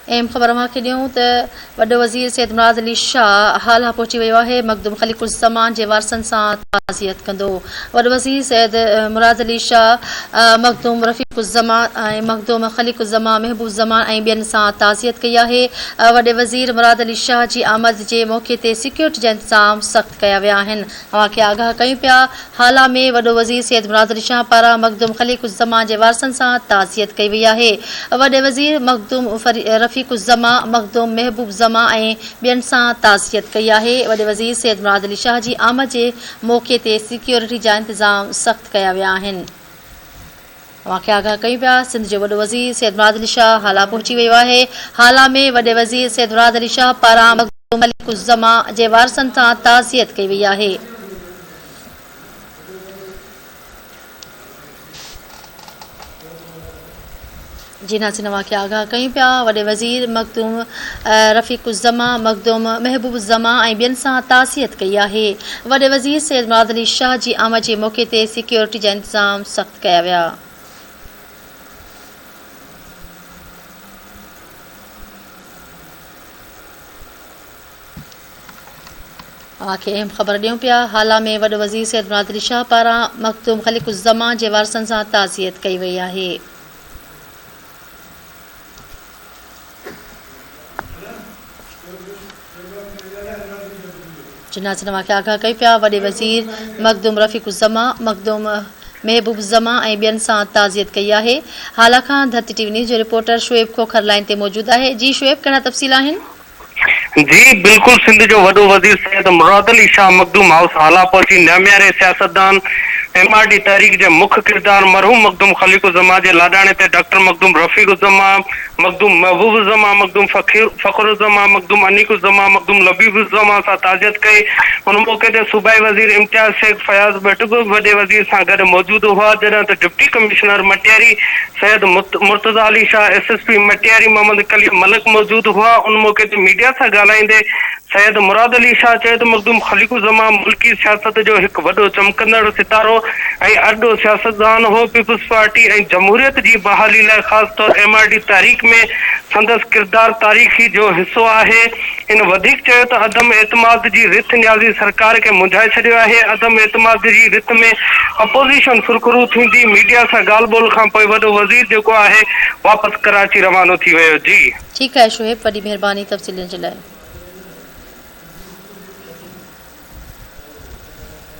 اهم خبر اوهان کي ڏيون ته وڏو وزير سيد مراد علي شاهه هالا پهچي ويو آهي، مخدوم خليق الزمان جي وارثن سان تعزيت ڪندو. وڏو وزير سيد مراد علي شاهه مخدوم رفيق الزمان ۽ مخدوم خليق الزمان محبوب الزمان ۽ ٻين سان تعزيت ڪئي آهي. وڏي وزير مراد علي شاهه جي آمد جي موقعي تي سيڪيورٽي جا انتظام سخت ڪيا ويا آهن. اوهان کي آگاهه ڪيون پيا، هالا ۾ وڏو وزير سيد مراد علي شاهه پاران مخدوم خليق الزمان جي وارثن سان تعزيت ڪئي وئي آهي. وڏي وزير مخدوم رفيق الزمان، مخدوم محبوب زمان ۽ ٻين سان تعزيت ڪئي آهي. وڏي وزير سيد مراد علي شاهه جي آمد جي موقعي تي سيڪيورٽي جا انتظام سخت ڪيا ويا آهن. اوهان کي آگاهه ڪيون پيا، سنڌ جو وڏو وزير سيد مراد علي شاهه هالا پهچي ويو آهي. هالا ۾ وڏي وزير سيد مراد علي شاهه پاران مخدوم خليق الزمان جي وارثن سان تعزيت ڪئي وئي آهي. جي ناظرين اوهان کي آگاهه ڪيون پيا، وڏي وزير مخدوم رفيق الزمان، مخدوم محبوب الزمان ۽ ٻين سان تعزيت ڪئي آهي. وڏي وزير سيد مراد علي شاهه جي آمد جي موقعي تي سيڪيورٽي جا انتظام سخت ڪيا ويا. اوهان کي اهم خبر ڏيون پيا، هالا ۾ وڏو وزير سيد مراد علي شاهه پاران مخدوم خليق الزمان جي وارثن سان تعزيت ڪئي وئي آهي. جنازي نما کي آگاهه ڪيون پيا، وڏي وزير مخدوم رفيق الزمان، مخدوم محبوب الزمان ۽ ٻين سان تعزيت ڪئي آهي. هالا کان ڌرتي ٽي وي نيوز جو رپورٽر شعيب کوکر لائين تي موجود آهي، جي شعيب ڪهڙا تفصيل آهن؟ جي بلڪل سنڌ جو وڏو وزير سيد مراد علي شاهه مخدوم هائوس هالا پهچي نامياري سياستدان ايم آر ڊي تحريڪ جي مک ڪردار مرحوم مخدوم خليق الزمان جي لاڏاڻي تي ڊاڪٽر مخدوم رفيق الزمان، مخدوم محبوب الزمان، مخدوم فخر الزمان، مخدوم انيق الزمان، مخدوم لبيب الزمان سان تعزيت ڪئي. ان موقعي تي صوبائي وزير امتياز شيخ، فياض ڀٽ به وڏي وزير سان گڏ موجود هئا، جڏهن ته deputy commissioner Matiari Syed Murtaza Ali Shah, S S P Matiari Muhammad Kaleem Malik موجود هئا. ان موقعي تي ميڊيا سان ڳالهائيندي سيد مراد علي شاهه چيو ته مخدوم خليق الزمان ملڪي سياست جو هڪ وڏو چمڪندڙ ستارو ۽ ارڏو سياستدان هو، پيپلز پارٽي ۽ جمهوريت جي بحالي لاء خاص طور ايم آر ڊي تحريڪ ۾ سندس ڪردار تاريخي جو حصو آهي. هن وڌيڪ چيو ته عدم اعتماد جي رٿ نيازي سرڪار کي منجهائي ڇڏيو آهي، عدم اعتماد جي رٿ ۾ اپوزيشن سرخرو ٿيندي، ميڊيا سان ڳالهه ٻولهه کانپوء وڏو وزير جيڪو آهي واپس ڪراچي روانو ٿي ويو. جي. ٺيڪ آهي شعيب وڏي مهرباني تفصيل ڏيڻ جي لاء.